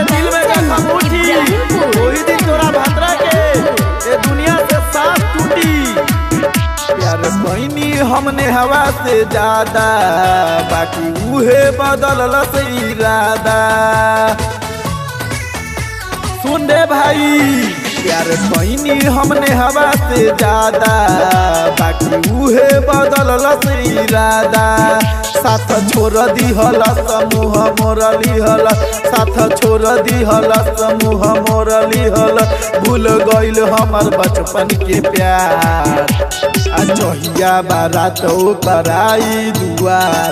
के दिल में जख्म उठी, वही दिन तोरा भतरा के ए दुनिया से सांस टूटी। प्यार कईनी हमने हवा से ज्यादा, बाकी उहे बदलल से इरादा। सुन रे भाई, प्यार कईनी हमने हवा से ज्यादा, बाकी उहे बदलल से इरादा। साथ छोड़ दिहल समूह मोर लिहल, साथ छोड़ दिहल समूह मोर लिहल, भूल गइल हमर बचपन के प्यार। आ जहिया बारात ओकराई दुआर,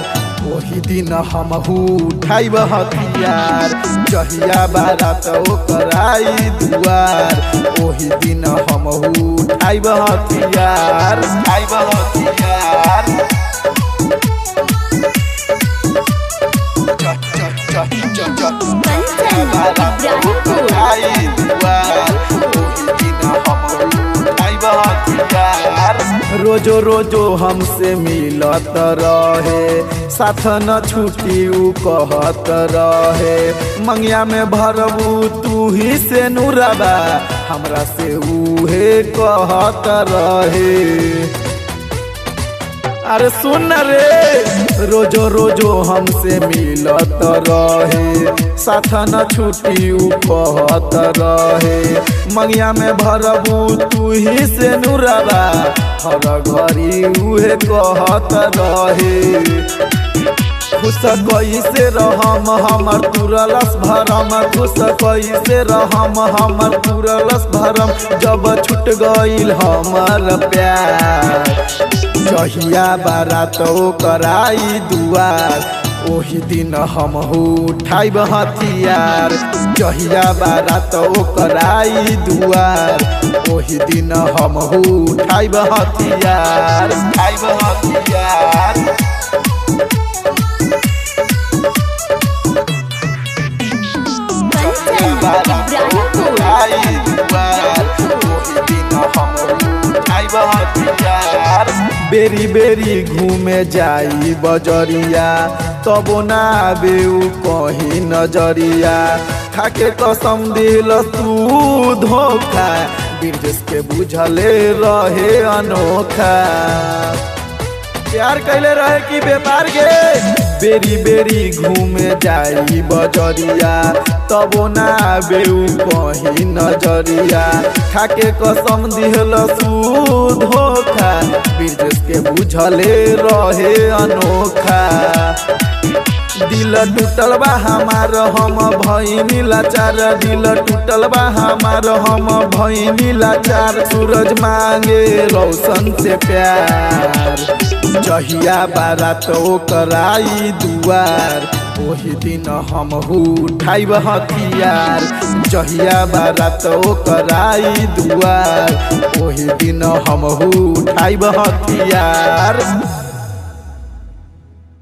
ओही दिन हमहू उठाइब हथियार। जहिया बारात ओकराई दुआर, ओही दिन हमहू उठाइब हथियार, उठाइब हथियार। कंचन इब्राहिमपुर। रोजो रोजो हमसे मिलत रहे, साथ न छुटी उ कहत रहे। मंगिया में भरबू तू ही से नुरबा, हमरा से उहे कहत रहे। अरे सुन रे, रोजो रोजो हमसे मिलत रहे, साथ न छुटी उ कहत रहे। मंगिया में भरबू तू ही से नुरबा, हर घड़ी उहे कहत रहे। खुश कैसे रहम हमर तुरलस भरम, खुश कैसे रहम हमर तुरलस भरम, जब छूट गइल हमर प्यार। जहिया बारात ओकराई दुआर, ओही दिन हमहू उठाइब हथियार। जहिया बारात ओकराई दुआर, ओही दिन हमहू उठाइब हथियार, उठाइब हथियार। कंचन इब्राहिमपुर। बेरी बेरी घूमे जाई बजरिया, तबो ना आबे उ कहीं नजरिया। खाके कसम दिल तू धोखा, बिरजेश के बुझले रहे अनोखा। प्यार कैले रहे कि व्यापार के। बेरी बेरी घूमे जाई बजरिया, तबो ना आबे उ कहीं नजरिया। खाके कसम दिहल सू धोखा, बिरजेश के बुझले रहे अनोखा। दिल टूटल बा हमार हम भइनी लाचार, दिल टूटल बा हमार हम भइनी लाचार। सूरज मांगे रोशन से प्यार। जहिया बारात ओकराई दुआर, ओही दिन हमहू उठाइब हथियार। जहिया बारात ओकराई दुआर, ओही दिन हमहू उठाइब हथियार।